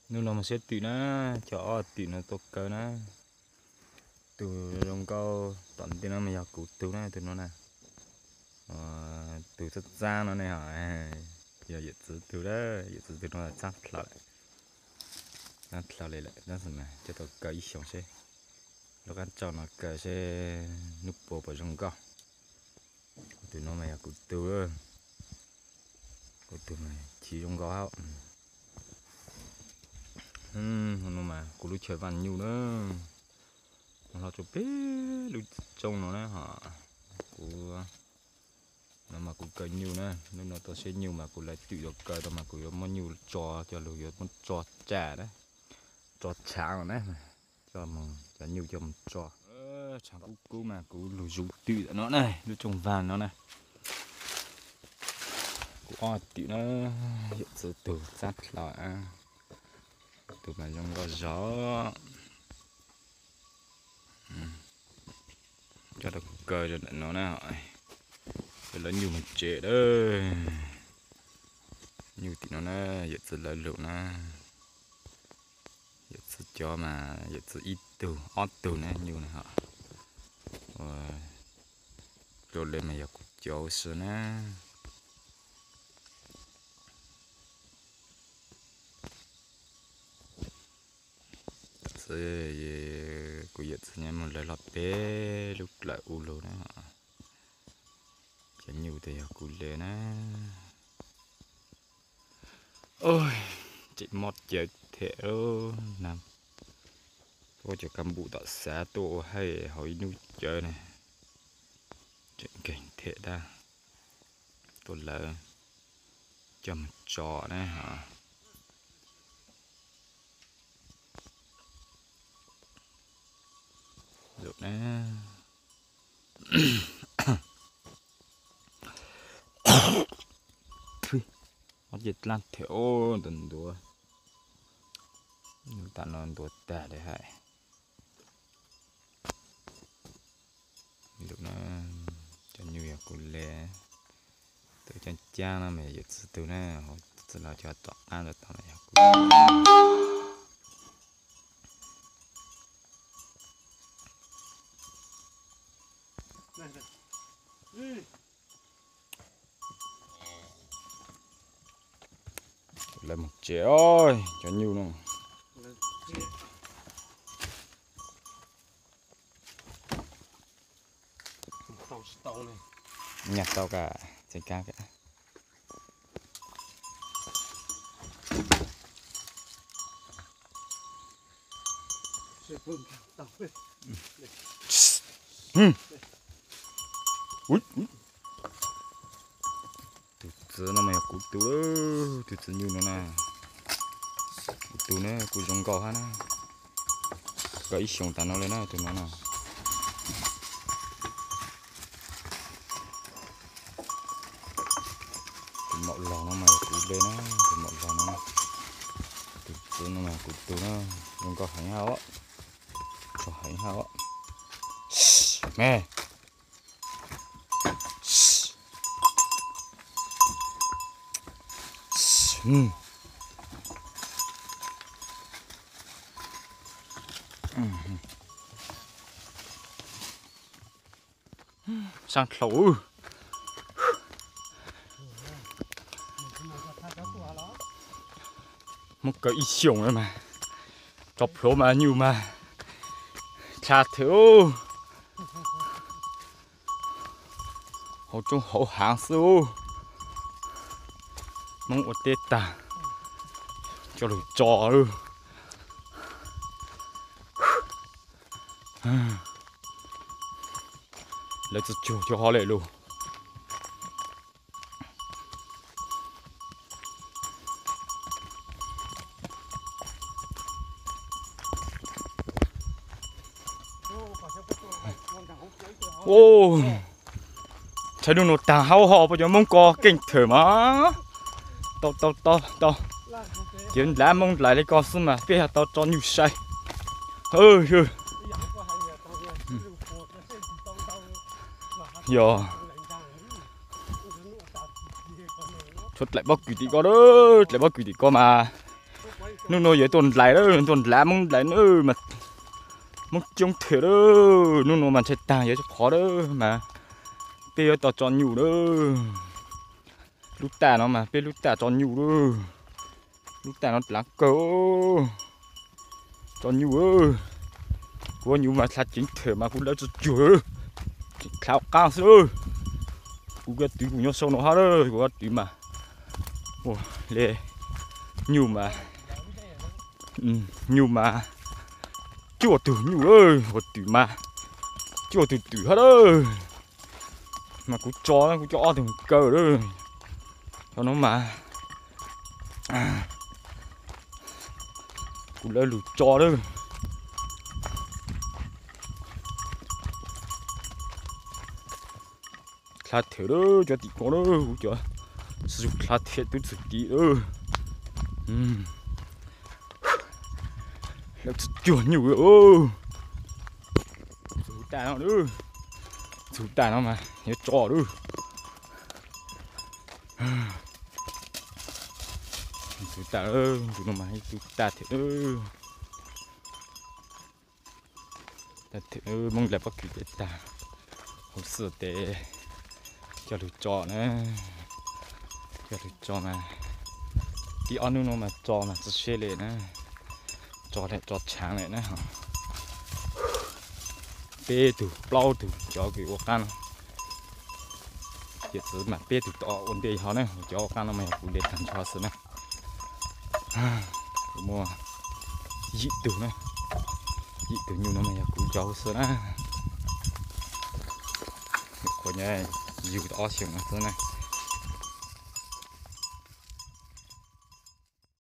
Hnub no mas siab twm na, cov ob twm no tuaj kaw na. Tus zoo nkauj tom ntej no mas yog kuv tug na, tus no na. Tus txaab txaab no ne, yog yawm txwv tug na, yawm txwv tug no txaab dlhau lawm. Txaab dlhau li lawm, tab sis mas coj tau kaw ib xyoos seb lub qab tsau no kaw seb hnub puas puas zoo nkauj. Kuv tus no mas yog kuv tug, kuv tug mas chiv zoo nkauj hab. Hnub no mas kuv lub chaw vaaj nyuj na, hlo rua peb lub tsooj no na ho. Kuv no mas kuv kaw nyuj na, hnub no tuaj saib nyuj mas kuv lawv twm yuav kaw tau mas kuv yuav muab nyuj tso coj lug yuav muab tso tsam na, tso tshaav na, coj cov nyuj coj mus tso. Tshaav kub kub mas kuv lug zuv twm tam no na, lub tsooj vaag no na. Kuv ob twm na, yawm txwv tug txaab dlhau, tug mas zoo nkauj zog. Coj tau kaw rau ntawm no na, coj lawv nyuj mus tsev lawm. Nyuj tim no na, yawm txwv lawv lug na. Yawm txwv cov mas yawm txwv ib tug ob tug na nyuj na ho. Ua, rau le mas yog kuv cov ua si na. Tam sim kuv yawm txwv nyob moog lawv lug peb lub plawv u lug na. Cov nyuj tes yog kuv le na. Tseem mob cawv thiab na. Tuaj cov kab npum tom xav tuaj ua haij hauv ib hnub cawv na. Tseem nkeeg thiab dab. Tuaj lawv coj mus tso na ho. Lug na. Ob ce dlaab thiab, ntuav ntuav. Tam no ntuav tag li hais. Lug na, cov nyuj yog kuv le. Tus caab caab no mas yawm txwv tug na, txwv los cov tom qaab rau tom no yog kuv. Lawv mus tsev os cov nyuj no. Nyaj tau ka, txeev kab ka. Tus txwv no mas yog kuv tug, tus txwv nyuj no na. Kuv tug na, kuv zoo nkauj hab na. Kaw ib xyoos tas no le na tus no na. Tus maum laug no mas yog kuv le na, tus maum laug no. Tus txwv no mas kuv tug na, zoo nkauj heev hab os. Zoo heev hab os. Me. Saab dlhau. Muab kaw ib xyoos mas, tso plhuav mas nyuj mas dlha thiab. Hauv tsooj hauv haav xwb. Moob ua teb tag, coj lug tso. Lawv txug cuag cov hov lawm lauj. Ntshai nub nua taag hab ho puas cov Moob ko keej thawm mas. Tau tau tau tau. Cov nplaj Moob nplaj le ko xwb mas peb yog tau tso nyuj sai. Yog. Tshuav dlaim pob kws tim ko, dlaim pob kws tim ko mas. Hnub no yuav tuaj nrhiav lawm, tuaj nrhiav Hmoob nrhiav na mas Hmoob coob thiab lawm. Hnub no mas ntshai tag yuav tsis qhov lawm mas peb yuav tau tso nyuj lawm. Lub taj no mas peb lub taj tso nyuj lawm. Lub taj no dlav kawg. Tso nyuj, kuv nyuj mas dlav ceev thiab mas kuv lawv tsis cuag, dlav qab xwb. Kuv twv kuv nyob sau no hab, kuv twv mas ua le nyuj mas, nyuj mas cuaj tug nyuj lawm, kuv twv mas cuaj tug twm hab lawm. Mas kuv tso, kuv coj ob tug kaw lawm. Cov no mas kuv lawv lug tso lawm. Dlav thiab lawm, cov tim ko lawm, kuv cov tsis tshua dlav thiab, tub txug tim lawm. Lawv tsis cuag nyuj. Txug taj no, txug taj no mas yuav tso lawm. Txug taj, ntu no mas ib tug taj thiab. Hmoob lawv pob kws ces tag, hauv xwb tes coj lug tso na, coj lug tso mas tib ob hnub no mas tso mas tsi seb li na, tso li tso tshaav li na. Peb tug plaub tug cov kws ua qaab no, ces txiv mas peb tug tom ua ntej hov na, cov ua qaab no mas yog kuv de tag nrho xwb na. Kuv muaj yim tug na, yim tug nyuj no mas yog kuv cov huv xwb na. Qhuav nyuj yug tau ob xyoos no xwb na.